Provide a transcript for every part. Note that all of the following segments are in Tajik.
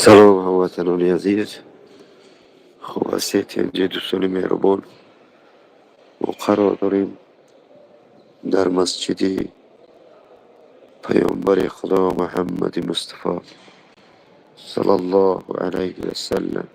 Салом, ҳамватанони азиз, хуб ҳастед? Инҷа, дӯстони меҳрубон, мо қарор дорем дар масҷиди паёмбари Худо Муҳаммади Мустафо саллаллоҳу алайҳи васаллам.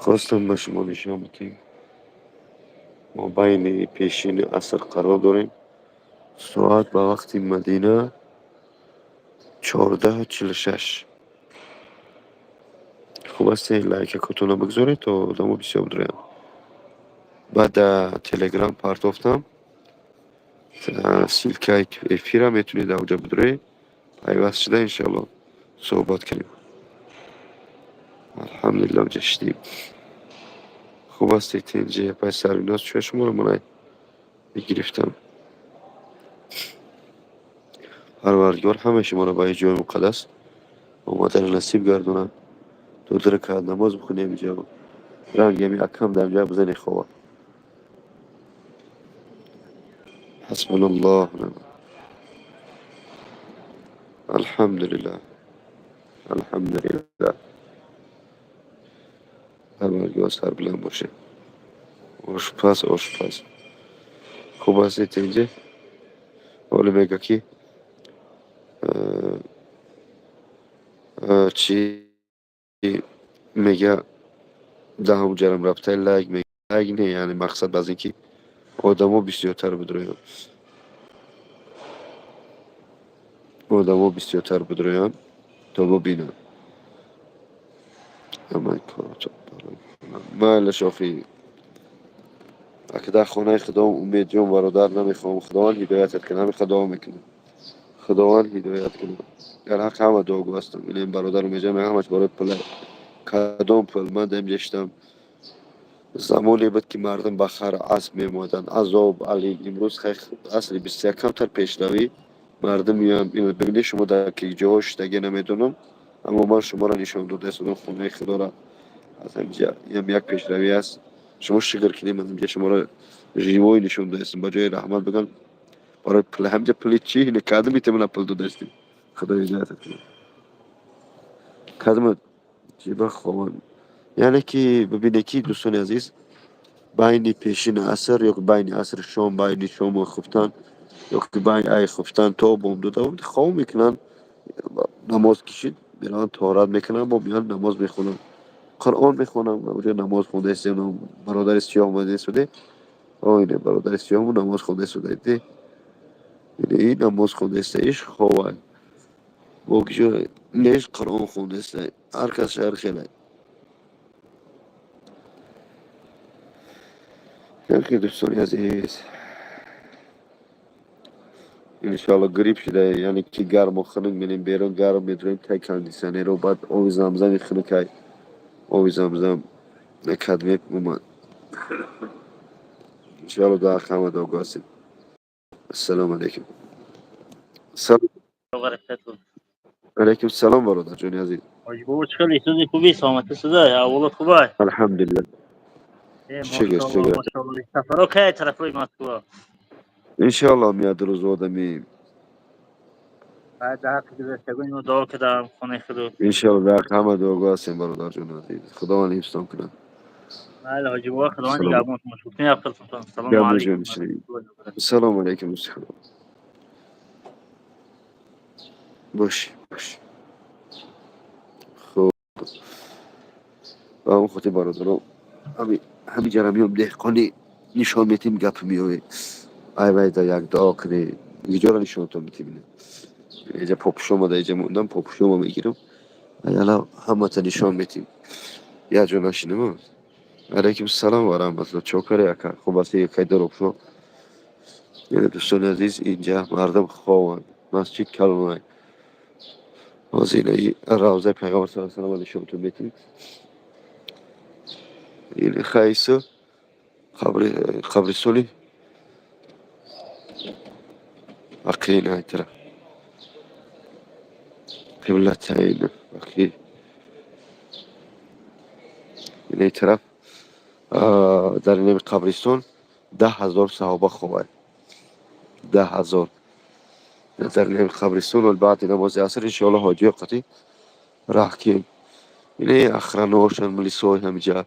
Хостам ба шумо нишон бидиҳем, мо байни пешини аср қарор дорем. Соат ба вақти Мадина 14:46. Хуб ҳасте? Лайкакотона бигзоред, то одамо бисёр бидроянд. Баъд дар Телеграм партофтам ссылкаи эфира, метавонед дар оҷа бидроед, пайваст шуда, иншоалло, суҳбат кунем. Алҳамдулилло, ҷа шидем. Хуб ҳастед? Тинҷи, апай Сарвиноз, чӯя шуморо ман гирифтам. Парвардигор ҳамаи шуморо ба ин ҷои муқаддас омадани насиб гардонад, то ду ракаат намоз бихонем. Инҷа ранги ами акам дар инҷа бизане хова. Ҳасбуналлоҳ, алҳамдулиллаҳ, алҳамдулиллаҳ. Парвардигор сарбуланд бошед. Ошпаз, ошпаз, хуб ҳастед? Инҷа ҳоле мега, ки чӣ мега, даҳум ҷарам рафтай лайк, лайк не, яъне мақсад аз ин ки одамо бисёртар бидроянд, одамо бисёртар бидроянд, то бибинанд. Майла, шофӣ ака, дар хонаи Худо. Умедҷон, бародар, намехоҳам, Худованд ҳидоятат кунад. Ҳамин дуо мекунам, Худованд ҳидоят кунад. Дар ҳақ ҳама дуогӯ ҳастам. Инем бародар Умедҷон, ҳамаш барои пул. Кадом пул? Ман дар инҷа шидам. Замоне буд, ки мардум ба хар, асп мемоданд, азоб алим. Имрӯз асри 21-камтар пешравӣ, мардум меоянд. Бибинед, шумо дар ки ҷоҳо шидагӣ намедонам, аммо ман шуморо нишон дода истодам хонаи Худоро аз ҳаминҷа. Инам як пешравӣ аст. Шумо шукр кунем, аз инҷа шуморо живой нишон додаистем. Ба ҷои раҳмат бигӯям, барои пул ҳаминҷа. Пули чӣ? Кадом метавона пул додаистем? Худо ҳидоятат кунад. Кадом чиба хован? Яъне ки бибинед, ки дӯстони азиз, байни пешини аср ё байни асри шом, байни шому хуфтан ё ки байни ай хуфтан то бомдода хоб мекунанд. Намоз кишид, мераванд, тоҳорат мекунанд, бо меоянд, намоз мехонанд, Қуръон мехонанд. Оҷа намоз хонда истем. Бародари сиёҳ омада истоде. Оине, бародари сиёҳму намоз хонда истода. Ин намоз хонда иста, иш ховай бо киҷо неш, Қуръон хонда иста. Ҳар кас ҳар хелай. Ки дӯстони азиз, иншоалло, грипп шуда, яъне ки гарму хунук мерем берун, гарм медурем, тай кондитсионеро, баъд оби замзами хунукай, оби замзам накадмеп омад. Иншоалло, дар ҳама дуогӯ ҳастем. Ассалому алайкум. Алайкум салом, бародарҷони азиз. Ҳоҷи бобо, чӣ хеле исози хуби, саломатӣ суда, аҳволот хубай? Алҳамдулиллаҳ, шукр, шукр. Сафаро кай тарафҳои Москва? Иншоалло, меяд рӯз одами. Дар ҳаққи гузаштагони мо дуо кардам, хонаи Худо. Иншоалло, дар ҳаққи ҳама дуогӯ ҳастем, бародарҷони азиз. Худованд ҳифзтон кунад. Майли, ҳоҷи бобо, Худованд нигаҳбонтон бошад. Салому алайкум. Салому алайкум. Бош, бош. Хуб, ба он хотир, бародаро, ҳамиҷара меом, деҳқони нишон метим, гап меоед. Ай вайда як дуо кунӣ, иҷора нишонтон метим. Иҷа попушома, да иҷа мондам, попушома мегирам, аяла ҳамата нишон метим. Як ҷо нашинем. Алайкум салом ва раҳматулло. Чокаре, ака, хуб ҳасти? Якай доробшо. Дӯстони азиз, инҷа мардум хованд, масҷид калонай. Ҳозир равзаи Пайғамбар саллаллоҳу алайҳи васаллам нишонтон метим. Ин хайсу қабристони. Бақӣ ина тараф қиблатайн Бақӣ, инаи тараф дар инами қабристон 10 000 саҳоба хобад, 10 000 дар инами қабристон. Баъди намози аср, иншоалло, ҳоҷиё қатӣ раҳ кием. Инаи охранаошан, милисои ҳамиҷа.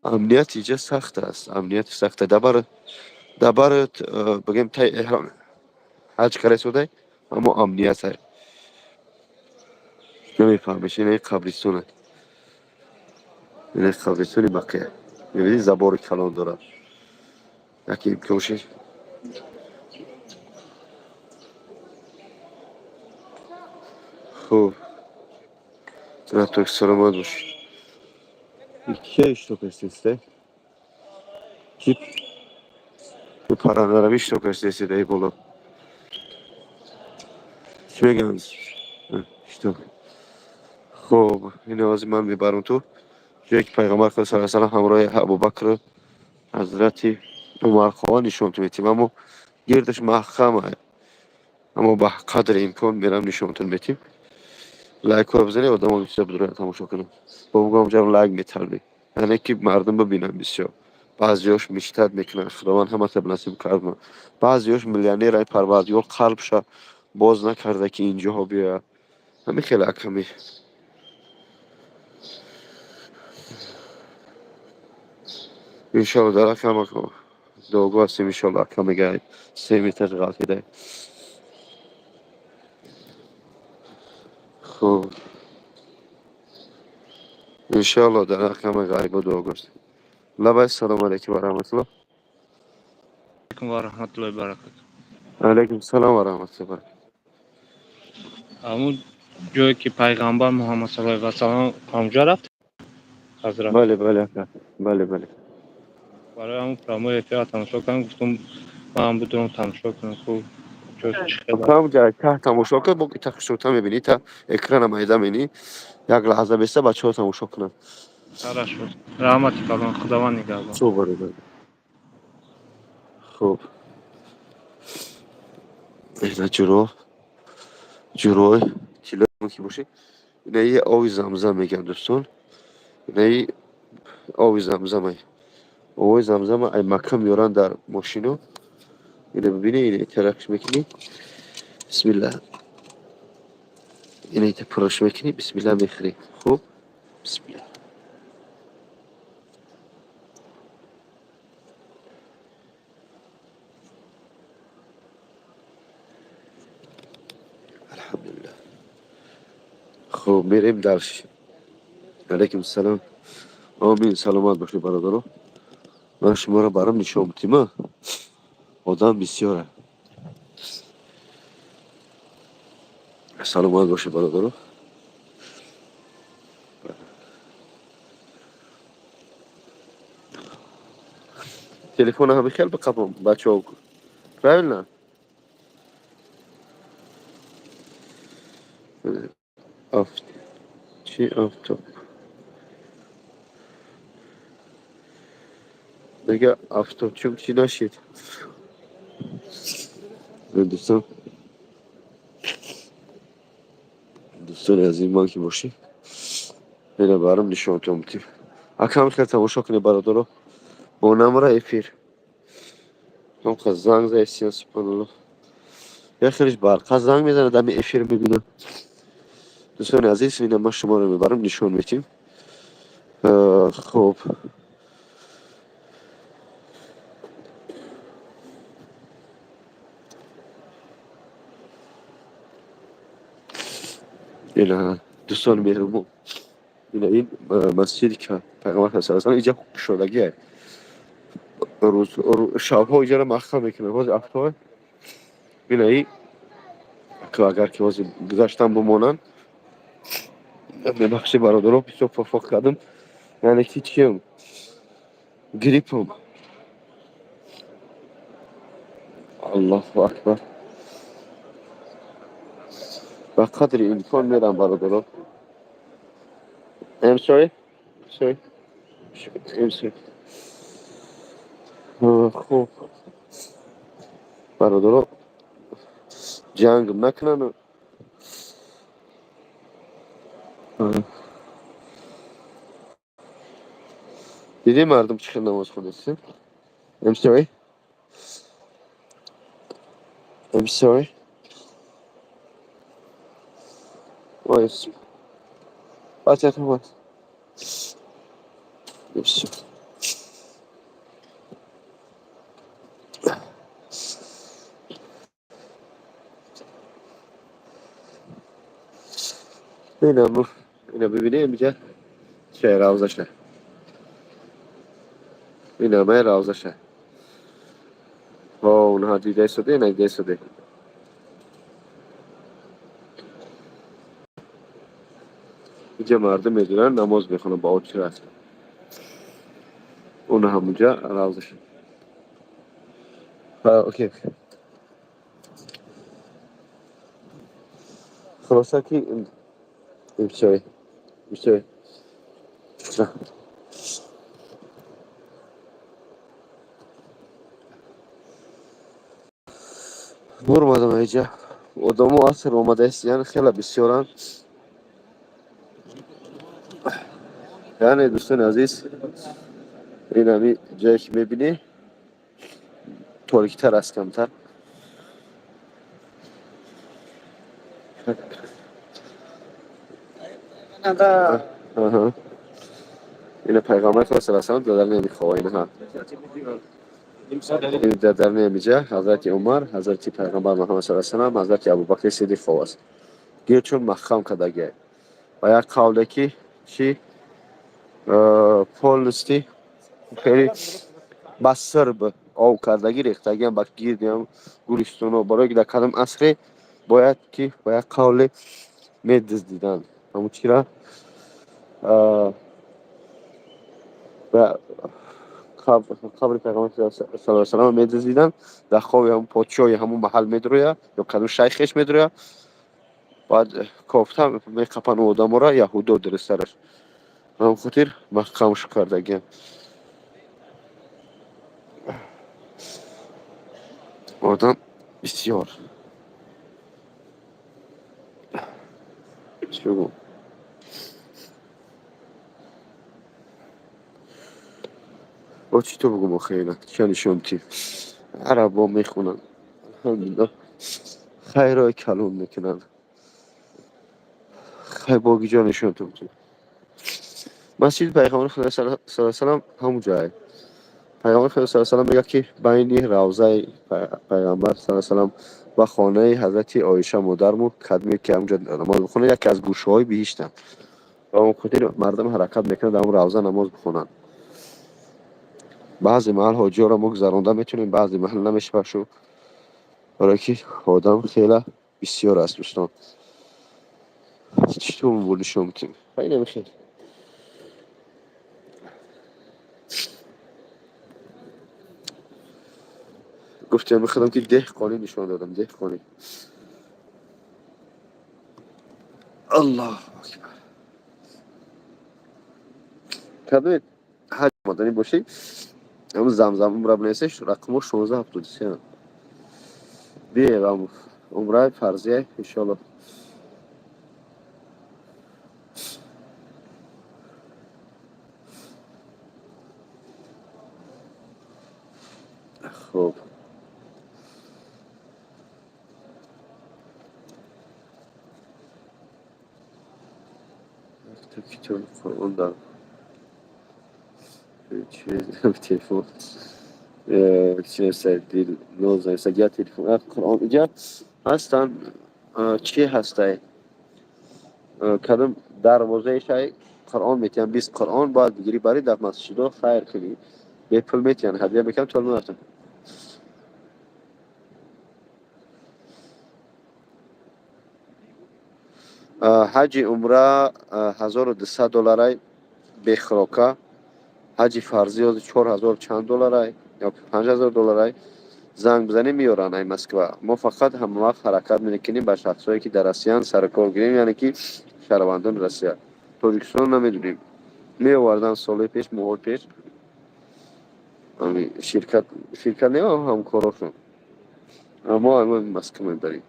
Амният иҷа сахт аст, амнияти сахта. Дабар бигем, тай эҳром ҳаҷ каресодай, аммо амният намефаҳмиш. Инаи қабристона, инаи қабристони Бақия, мебинӣ, забори калон дорад. Яке имконши. Хуб, то саломат бошед. Кия иштокастесте? Ки парандарам иштокастесте дай боло? Чӣ мегӯянд? Ишток. Хуб, ин овози ман мебарам ту ҷое ки пайғамбар худ саллаллоҳу алайҳи васаллам ҳамроҳи Абубакр, ҳазрати Умар хова, нишонтон метим, аммо гирдаш маҳкам, аммо ба қадри имкон мерам, нишонтон метим. Лайкҳоро бизанед, одамо бисёр бидуранд, тамошо кунанд. Бо бугам ҷам лайк металбӣ, яъне ки мардум бибинанд. Бисёр баъзеёш мечтать мекунанд, Худованд ҳамата насиб кард. Баъзеёш миллионер, ай Парвардигор қалбша боз накарда, ки инҷоҳо биёяд. Ҳамин хеле аками. Иншоалло, дар акама дуогӯ ҳастем. Иншоалло, ака мега, 3 метр ғалтида. Хуб, иншоалло, дар ҳаққи ғарибо дуогӯ ҳастем. Лабай, салому алайкум ва раҳматуллоҳ. Алайкум ва раҳматуллоҳи баракату. Алайкум салом ва раҳматуллоҳи баракату. Ҳамун ҷое ки пайғамбар Муҳаммад саллаллоҳу алайҳи васаллам ҳамҷо рафт, ҳазрат? Бале, ака, бале. Барои ҳамун прямой эфира тамошо кардам, гуфтум, ман будурам, тамошо кунам, ку ҷо чӣ хел. Ҳамҷа таҳ тамошо кар, бо та хушрӯта мебинӣ, та экрана майда менӣ. Як лаҳза беста, бачаҳо тамошо кунанд. Хорошо, раҳмати калон, Худованд нигаҳбон. Хуб, ина ҷуро, ҷурои тилло ки бошӣ. Инаи оби Замзам мегӯям, дӯстон, инаи оби Замзамай. Оби Замзама ай Макка меоранд дар мошино. Ина бибинӣ, ина таракш мекунӣ, бисмилла, ина пураш мекунӣ, бисмилла, мехӯрӣ. Хуб, бисмилла. Алҳамдулиллаҳ. Хуб, мерем дальше. Алайкум салом, омин, саломат бошед, бародаро. Ман шуморо барам нишон бутима, одам бисёра. Саломат бошед, бародаро. Телефона ҳами хел биқапам, бачаҳо, правильно? Чи авто мега, авто чум чи нашид, дӯстон? Дӯстони азизи ман ки бошӣ, ина барам нишонтон бутим. Акам хел тамошо кунед, бародаро, бо намра эфир. Ҳамқа занг заистиян, субҳаналлоҳ. Я хелиш барқа занг мезанад, ами эфир мебинам. Дӯстони азиз, ина ман шуморо мебарам, нишон метим. Хуб, ина, дӯстони меҳрубон, ина ин масҷиди ки пайғамбар саллаллоҳу алайҳи васаллам иҷа кушодагиа. Рӯз шабҳо иҷара маҳкам мекунанд. Ҳозир афтоа ина и агар ки ҳозир гузаштан бимонанд. Мебахшед, бародаро, бисёр фофоқ кардам, яъне ки чиям, гриппам. Аллоҳу акбар. Ба қадри имкон мерам, бародаро. I'm sorry, sorry, I'm sorry. Хуб, бародаро. Ҷангм накунанд. Дидӣ, мардум чӣ хел намоз хондастем? I'm sorry. I'm sorry. Ой, бача. И всё. Ина ина бибинем, инҷа чӣ равзаша. Ина май равзаша. Ҳо, онҳа дида истоде, ина дида истоде. Инҷа мардум медонанд, намоз мехонанд ба очират. Она ҳамунҷа равзаша. Окей. Хулоса ки, I'm sorry. I'm sorry. Бурмадам инҷа. Одамо аср омадаистиян, хеле бисёранд. Яъне, дӯстони азиз, ин ҳами ҷое ки мебинӣ, ториктар аст камтар. Аҳа. Ина пайғамбар саллаллоҳу алайҳи васаллам дар намехова инаҳа. Ин дар намиҷа ҳазрати Умар, ҳазрати пайғамбар Муҳаммад саллаллоҳу алайҳи васаллам, ҳазрати Абубакри Сиддиқ хов аст. Гирчун маҳкам кардагиай. Ва як қавле ки чӣ полностью хеле ба сирб ов кардагӣ рехтагиам ба гирдиам гулистоно, барое ки дар кадом асре бояд ки ба як қавле медуздиданд ҳамун чира қабри пайғамбар саллаллоҳу алайҳи васаллам медуздиданд, дар хоби ҳамун подшоҳи ҳамун маҳал медроя ё кадом шайхеш медроя, баъд кофта меқапанд одаморо, яҳудо дурусттараш. Ба ҳамин хотир маҳкамш кардагиам. Одам бисёр. Чӣ бигӯм? Бо чӣ то бигӯм охе, ина ча нишон тим. Арабо мехонанд. Алҳамдулиллоҳ. Хайрои калон мекунанд. Хай, боги ҷо нишон тум. Масҷиди пайғамбари Худо саллаллоҳу алайҳи васаллам ҳамун ҷое. Пайғамбари Худо саллаллоҳу алайҳи васаллам мегӯяд, ки байни равзаи пайғамбар саллаллоҳу алайҳи васаллам ва хонаи ҳазрати Оиша модармон кадме ки ҳамунҷо намоз бихонад, яке аз гӯшаҳои биҳиштанд. Ба он хотир мардум ҳаракат мекунанд, дар он равза намоз бихонанд. Баъзе маҳал ҳоҷиёро мо гузаронда метавонем, баъзе маҳал намешавад шу. Барое ки одам хеле бисёр аст, дӯстон. Чӣ то нишон метем? Хай, намехел. Гуфтем мехоҳам ки деҳқонӣ нишон додам, деҳқонӣ. Аллоҳу акбар. Кадоме ҳаҷ омаданӣ бошӣ, ҳамун Замзам умра бинависеш, рақамо 1673. Биё, умраи фарзия, иншоаллоҳ. Хуб. Китоби Қуръон дар телефон чӣ нависад, Дилноз нависад, я телефон Қуръон инҷа ҳастанд, чӣ ҳастай, кадом дарвозаи Қуръон метиҳанд, 20 Қуръон бояд бигирӣ, барӣ дар масҷидо хайр кунӣ, бепул метиҳанд, ҳадия мекунанд, то нарафтам. Ҳаҷи умра 1200 долларай бехӯрока, ҳаҷи фарзӣ ҳозир 4000 чанд долларай ё 5000 долларай. Занг бизанем, меёранд ай Москва. Мо фақат ҳамавақт ҳаракат мекунем ба шахсҳое ки дар Россиянд сарукор гирем, яъне ки шаҳрвандони Россия. Тоҷикистон намедонем, меоварданд солҳои пеш, моҳҳои пеш, ширкат, ширкат не, ҳамкорошон. Мо Москва мебарем.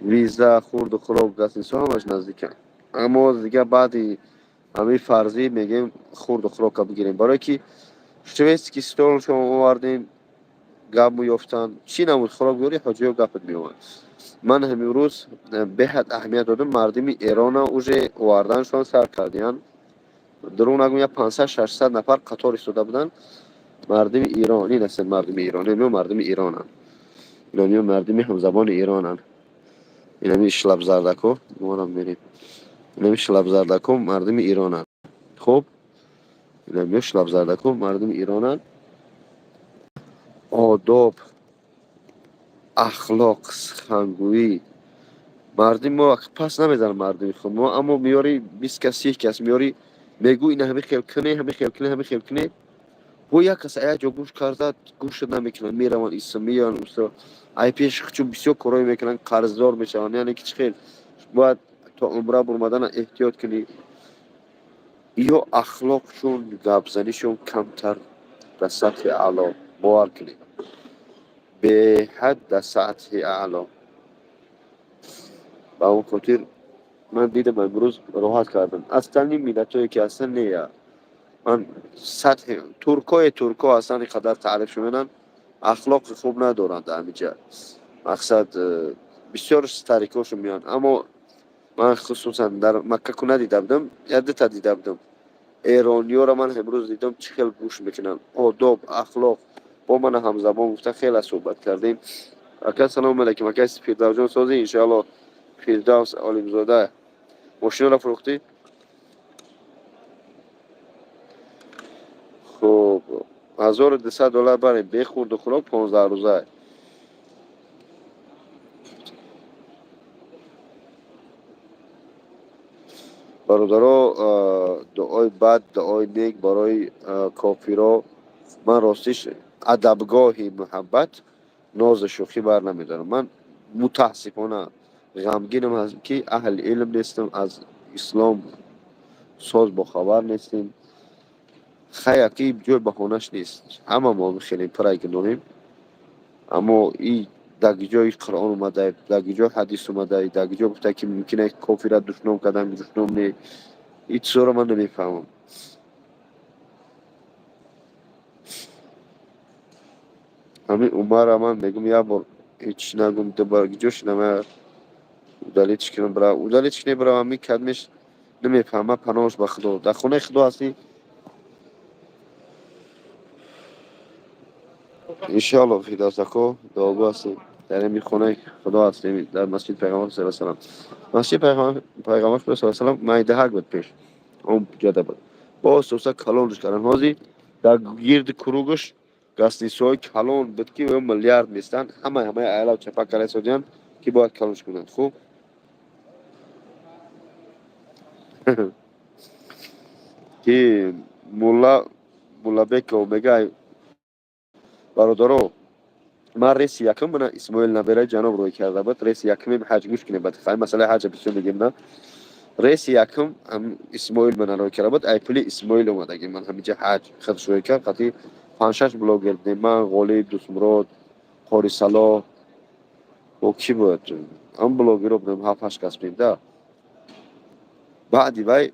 Виза, хурду хӯрок, гостиницаҳо ҳамаш наздиканд. Аммо дигар баъди ҳамин фарзӣ мегӯем, хурду хӯрока бигирем, барое ки шведский столшон овардем, гап меёфтанд. Чӣ намуд хӯрок биёрӣ, ҳоҷиё гапат меомад. Ман ҳамин рӯз беҳад аҳамият додам, мардими Эрона уже оварданшон сар кардиянд. Дурӯғ нагӯм, як 500-600 нафар қатор истода буданд. Мардими Ирон ин ҳастанд, мардуми Ирон ино мардуми Иронанд, ино мардуми ҳамзабони Иронанд. Инами шлабзардако монам мерем, инами шлабзардако мардуми Иронанд. Хуб, инами шлабзардако мардуми Иронанд. Одоб, ахлоқ, сухангӯӣ мардуми мо пас намезанад, мардуми худ мо. Аммо меёри 20 кас, 30 кас меёри, мегӯ ина ҳами хел куне, ҳами хел куне, ҳами хел куне, бо як кас як ҷо гӯш карда, гӯша намекунанд, мераванд, иса меоянд, уса ай пеш чун бисёр корҳое мекунанд, қарздор мешаванд. Яъне ки чӣ хел бояд то умра бурмадана эҳтиёт кунӣ. Ё ахлоқшон, гапзанишон камтар дар сатҳи аъло, бовар кунед, беҳад дар сатҳи аъло. Ба он хотир ман дидам, имрӯз роҳат кардам. Остальные миллатое ки ҳастанд, не, ман сатҳи туркое, турко ҳастанд, ин қадар таъриф шуменанд, ахлоқи хуб надоранд дар ҳамиҷа. Мақсад, бисёр старикошон меоянд. Аммо ман хусусан дар Макка ку надида будам, як дута дида будам. Эрониёро ман имрӯз дидам, чӣ хел гӯш мекунанд, одоб, ахлоқ. Бо мана ҳамзабон гуфта, хеле суҳбат кардем. Ака, салому алайкум, ака Фирдавсҷон, созӣ, иншоалло. Фирдавс Олимзода, мошинаро фурӯхтӣ? Хуб, $1200 барем, бехӯрду хӯрок, 15 рӯза. Бародаро, дуои бад, дуои нек барои кофиро. Ман ростиш адабгоҳи муҳаббат, нозу шӯхӣ бар намедорам. Ман мутаассифона ғамгинам, ки аҳли илм нестам, аз ислом соз бохабар нестем. Хай, ки ҷой баҳонаш нест, ҳама мо хеле пурай гуноҳем. Аммо и дар ҷои Қуръон омада, дар ҷои ҳадис омада, дар ҷо гуфта, ки мумкин аст кофира душном кардан, душном не. И чизоро ман намефаҳмам. Ҳамин Умара ман мегум, як бор ҳеч нагум, дубор ҷо шинама, удалить кунам, бира удалить кунем, бира. Ҳамин кадмеш намефаҳма. Паноҳш ба Худо, дар хонаи Худо ҳастӣ. Иншоалло, Фирдавсако, дуогӯ ҳастем. Дар ҳамин хонаи Худо ҳастем, дар масҷиди Пайғамбар саллаллоҳу алайҳи васаллам. Масҷиди Пайғамбар саллаллоҳу алайҳи васаллам майдаҳак буд пеш, он ҷода буд, боз оста калонш карданд. Ҳозир дар гирди кругаш гостиницаҳои калон буд, ки миллиард местанд. Ҳама ҳамаи айлав чапа карда истодиянд, ки бояд калонш кунанд. Хуб, ки мулла Муллабеков мега: бародаро, ман рейси якум мана Исмоил набераи ҷаноб рӯй карда буд. Рейси якумим ҳаҷ, гӯш кунем, бад масъалаи ҳаҷа бисёр мегем, на? Рейси якум Исмоил мана рӯй карда буд, ай пули Исмоил омадаги. Ман ҳамиҷа ҳаҷ худш рӯй кард, қати панҷ-шаш блогер будем: ман, Ғолиб, Дӯстмурод, Қори Салоҳ, бо кӣ буд, ҳам блогеро будем, ҳафт ҳашт кас будем да. Баъди вай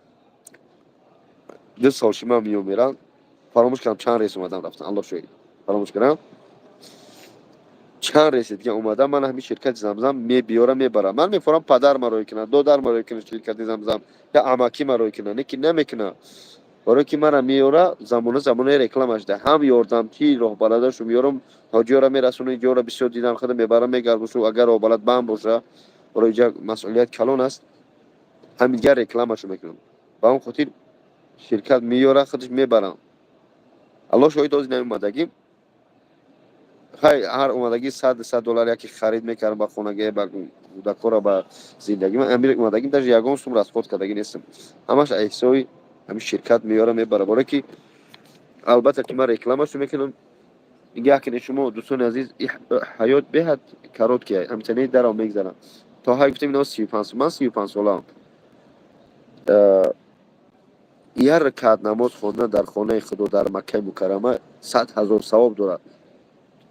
2 сол ши ман миём, мерам, фаромӯш кардам чанд рейс омадам, рафтам, Аллоҳ шоҳид, фаромӯш кардам чанд рейси дига омадам. Ман ҳамин ширкати Замзам мебиёра, мебарам. Ман мефорам, падар маро кунад, додар маро кунад, ширкати Замзам я амакӣ маро кунад, не ки намекунад, барое ки мара меёра. Замона замонаи рекламаш да ҳам ёрдамчи, роҳбаладашу меёрам, ҳоҷиёра мерасонам, ҷора бисёр дидам, худам мебарам, мегардушу. Агар роҳбалад банд боша, барои ҷа масъулият калон аст, ҳамин рекламашу мекунам. Ба он хотир ширкат меёра, худаш мебарам. Аллоҳ шоҳид, ҳозир наомадагӣ. Хай, ҳар омадагӣ 100-100 доллар яке харид мекардам ба хонагӣ, ба кӯдакора, ба зиндагӣ. Ман амир омадагӣ даже ягон сум расход кардагӣ нестам, ҳамаш ҳисоби ҳамин ширкат меёра, мебара, барое ки албатта ки ман рекламашу мекунам. Нигоҳ кунед шумо, дӯстони азиз, ҳаёт беҳад короткий, ҳамчанин даро мегзарам. То ҳай гуфтем, ино 35, ман 35 солаам. Як ракат намоз хондан дар хонаи Худо, дар Маккаи Мукаррама, 100 000 савоб дорад.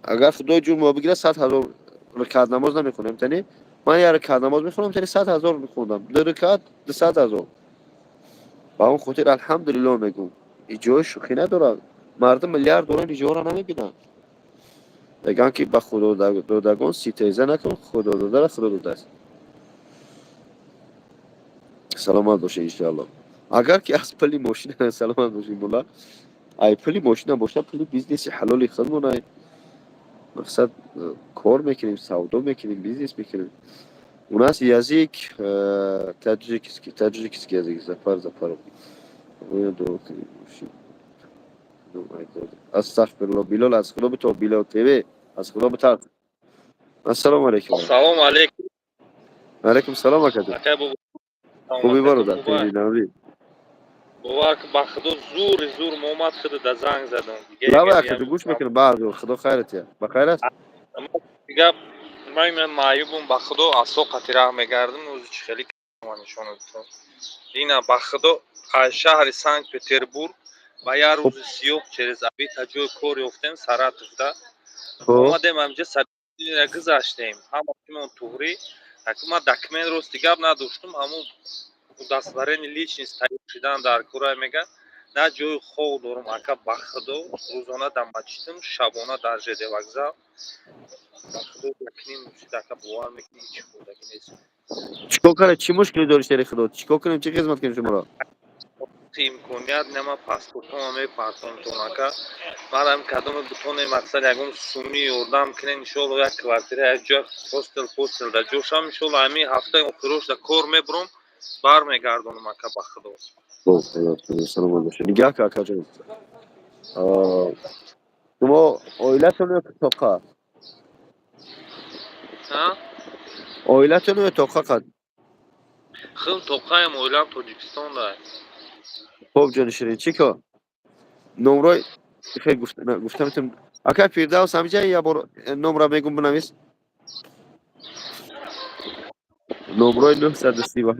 Агар Худои ҷун мо бигирад, 100 000 ракат намоз намехонем, тани. Ман як ракат намоз мехонам, тани 100 000 мехондам, ду ракат 200 000. Ба он хотир алҳамдулилло мегӯм. Иҷои шӯхӣ надорад. Мардум миллиард доранд, иҷоро намебинанд. Мегӯянд, ки ба худододагон ситеза накун, худододара худо додааст. Саломат бошед, иншоалло. Агар ки аз пули мошина, саломат бошед, мулла, ай пули мошина бошад, пули бизнеси ҳалоли худмон ай. Мақсад, кор мекунем, савдо мекунем, бизнес мекунем. У нас язык таджикский, таджикский язык. Зафар Зафаров. Астағфирулло, Билол, аз Худо бито, Билол ТВ, аз Худо битарс. Ассалому алайкум. Салому алейкум. Алайкум салом, акаҷон. Акай бобо. Хуби, бародар, теҷи? Бовар, ба Худо, зури зур момад, худа да занг задам. Лава, акаҷон, гӯш мекунам. Баъд Худо хайрат я. Ба хайр аст? Дига ман маъюбум, ба Худо, асо қатираҳ мегардам, ӯзи чӣ хеле нишона додам. Ина, ба Худо, аз шаҳри Санкт Петербург ба як рӯзи сиёҳ через Авито ҷои кор ёфтем Саратовда. Омадем ҳамҷа, гузаштем, ҳамаимон туғрӣ. Ман документ, рости гап, надоштум, ҳамун удостоверение личность тайёр шидан дар кора мега. На ҷои хоб дорум, ака, ба Худо, рӯзона дар мачитам, шабона дар ЖД вокзал. Ба Худо, якним мусид, ака, бовар мекунӣ, ҳеҷ хӯрдагӣ нест. Чикор кардем? Чӣ мушкиле дорӣ, шери Худо? Чикор кунем, чӣ хизмат кунем шуморо? Имконият нема, паспортома мепартонтон, ака. Манам кадоме бутоне, мақсад, ягон сумми ёрдам кунен, иншоалло, як квартира, як ҷоя, хостел постел да ҷошам, иншоалло, ҳамин ҳафтаи охирош да кор мебурам, бармегардонам, ака, ба Худо. Саломат бошед. Нигаҳ ка, акаҷон, шумо оилатон ё тоқа? Оилатон ё тоқа қад? Хим тоқаем, оилам Тоҷикистон да. Хоб, ҷони ширин, чӣ кор? Номрои хел гуфта метавонам, ака Фирдавс, ҳамиҷа як бор номра мегум, бинавис. Номрои 937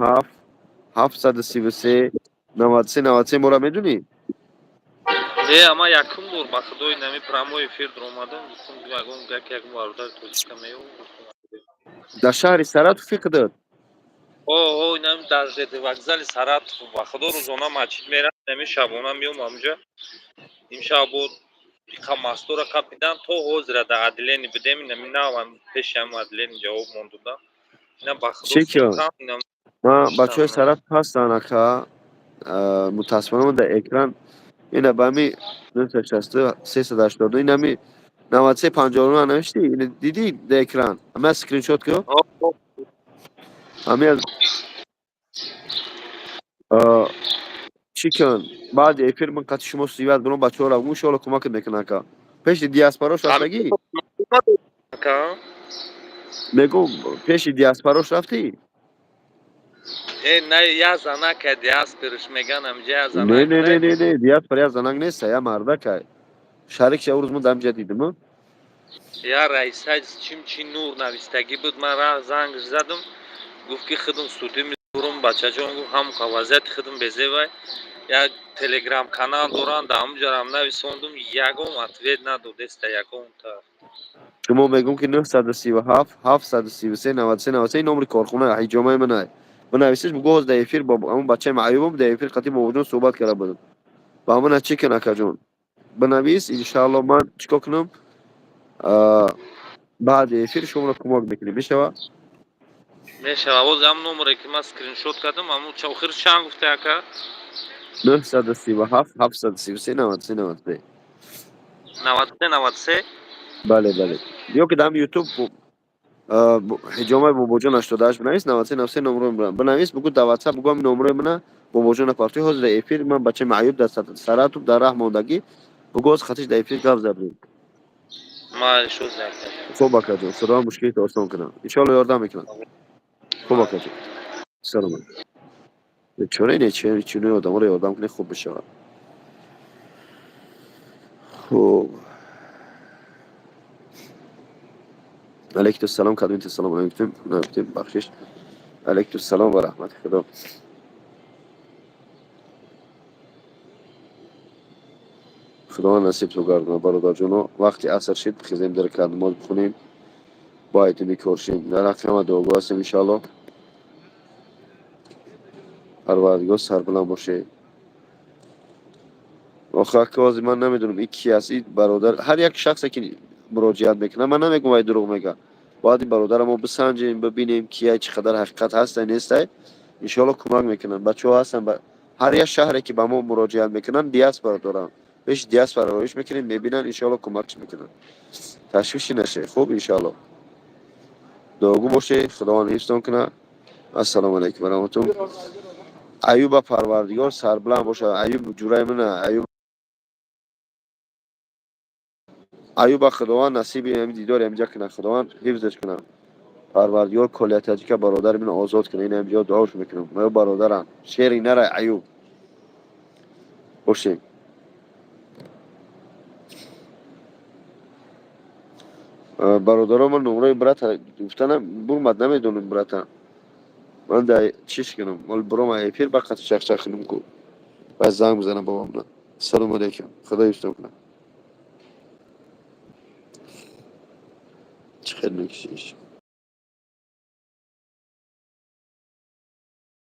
733 93 93 мора медунӣ? Не, ама якум бор, ба Худои, нами прямой эфир даромадам, гуфтам, ягон як як бародари тоҷика меём. Дар шаҳри Саратов фикр дод? О, инам дар ЖД вокзали Саратов, ба Худо, рӯзона мачид мерам, нами шабона меём ҳамҷа. Имшаб бо иқа мастора қапидан, то ҳозира дар отделение будем, инами навам пеши ҳам отделение ҷавоб мондудам. Ина, ба Худо. Ман бачаҳои Саратов ҳастанд, ака, мутаассифона ман дар экран ина ба ҳами 963 382, инами 93 59 навиштӣ, ина дидӣ дар экран, ҳама скриншот ку, ҳами аз чӣ кун. Баъди эфир ман қати шумо сиват бурам, бачаҳоро иншоалло кӯмакат мекунам, ака. Пеши диаспорош рафтагӣ? Мегум, пеши диаспорош рафтӣ? Э, на, я занака диаспориш меган, амҷа я занак. Не, не, не, не, не, диаспора я занак нест, я мардакай. Шарик ша рӯз ман дамҷа дидим. Я раиса чим чи нур навистагӣ буд, ман ра занг задам, гуфт ки худам суди мебурам, бачаҷон, гуфт, ҳам вазъияти худам безевай. Як телеграм канал доранд, дар ҳамҷарам нависондум, ягон ответ надодеста, ягон та. Шумо мегӯм, ки 937 733 93 93 номри корхона ҳиҷомаи манай. Бинависиш, бугӯ, ҳоз дар эфир бо ҳамон бачаи маъюбам дар эфир қати бобоҷон суҳбат карда будам. Ба ҳамона чӣ кун, акаҷон? Бинавис, иншаалло, ман чикор кунам? Баъди эфир шуморо кӯмак мекунем, мешава? Мешава. Боз ҳам номере ки ман скриншот кардам, ҳамун охир чанд гуфта, ака? 937 733 93 93. 93 93. Бале, бале. Ё ки дар ютуб ҳиҷомаи бобоҷон 88 бинавис, 93 93 номро бинавис, бугӯ, дар ватсап бугӯ, ҳамин номрои мана бобоҷона партои, ҳозир дар эфир ман бачаи маъюб дар Саратов дар раҳ мондагӣ, бугӯ, ҳозир хатиш дар эфир гап задем. Хуб, акаҷон, Худованд мушкилито осон кунад, иншоалло, ёрдам мекунад. Хуб, акаҷон, саломат. Чора не, чунои одаморо ёрдам кунед, хуб мешавад. Хуб, алайкум салом, кадомите салом нагуфтем, нагуфтем, бахшиш. Алайкум салом ва раҳмати Худо. Худованд насибтон гардонад, бародарҷоно. Вақти аср шид, хизем, дар ракат намоз бихонем. Бояд мекоршем. Дар ҳаққи ҳама дуогӯ ҳастем, иншоалло. Парвардигор сарбаланд боше. Охир ҳози ман намедонам, ин ки аст, ин бародар. Ҳар як шахсе ки муроҷиат мекунад, ман намегӯям, вай дурӯғ мегӯяд. Бояд ин бародарро мо бисанҷем, бибинем, кия, чӣ қадар ҳақиқат ҳастай, нестай. Иншоалло, кӯмак мекунанд. Бачаҳо ҳастанд, ҳар як шаҳре ки ба мо муроҷиат мекунанд, диаспора доранд. Пеши диаспора роиш мекунем, мебинанд, иншоалло, кӯмакш мекунанд. Ташвиши наше. Хуб, иншоалло. Дуогӯ боше, Худованд ҳифзтон кунад. Ассалому алайкум ва раҳматуллоҳ. Аюба Парвардигор сарбаланд бошад. Аюб ҷураи мана, Аюб, Аюба Худованд насиби ҳами дидори ҳамиҷа кунад, Худованд ҳифзаш кунад. Парвардигор Колия Таҷика бародари ман озод кунад. Ин ҳамиҷо дуош мекунам. Мо бародарам. Шери нара, Аюб. Бошем. Бародаро, ман номрои брата гуфтанам бурмад, намедонам брата. Ман да чиш кунам? Мол брома эфир ба қати чақчақ кунам ку. Баъд занг бизанам бобам. Салому алайкум. Худо ҳифзтон кунад. Чӣ хел мекишиш?